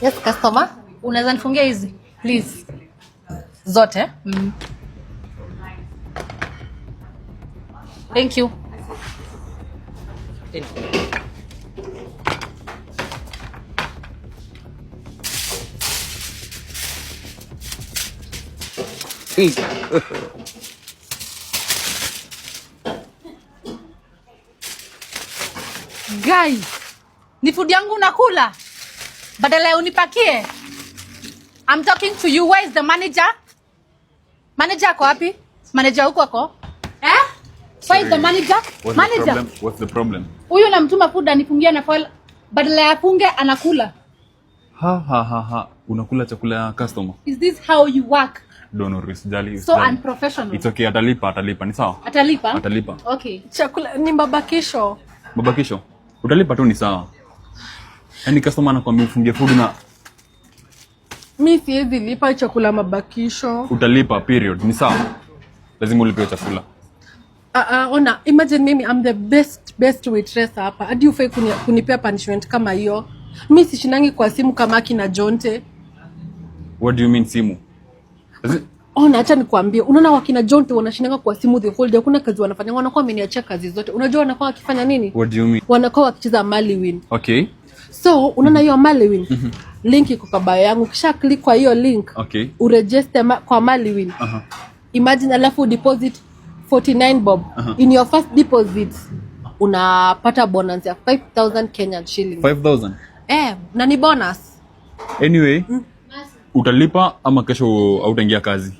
Yes, customer. Unaweza nifungia hizi please? Zote? Mm. Thank you. Guys, ni food yangu unakula badala ya unipakie. I'm talking to you. Where is the manager? Manager ako wapi? Manager huko ako? Eh? Where is the manager? What's Manager. the problem? What's the problem? Huyu namtuma food anifungia na foil, badala ya afunge anakula. Ha ha ha ha. Unakula chakula ya customer. Is this how you work? Don't worry, usijali. So usijali. unprofessional. It's okay, atalipa, atalipa. Ni sawa? Atalipa? Atalipa. Okay. Chakula ni mabakisho. Babakisho. Utalipa tu ni sawa. Yaani customer anakuambia ufungie food na Mi siwezi lipa chakula mabakisho. Utalipa, period. Ni sawa. Lazima ulipe hiyo chakula. Ona, imagine mimi I'm the best waitress hapa. Hadi ufai kunipea punishment kama hiyo. Mi sishinangi kwa simu kama akina Jonte. What do you mean simu? Ona, acha nikwambie, unaona wakina Jonte wanashinanga kwa simu the whole day, hakuna kazi wanafanya, wanakuwa wameniachia kazi zote. Unajua wanakuwa wakifanya nini? What do you mean? Wanakuwa wakicheza Maliwin. Okay. So unaona hiyo Maliwin link iko kwa bio yangu, kisha click kwa hiyo link uregister kwa Maliwin. Imagine, alafu deposit 49 bob. In your first deposit unapata bonus ya 5000 Kenyan shillings. 5000. Eh, na ni bonus. Anyway, utalipa ama kesho hautaingia kazi.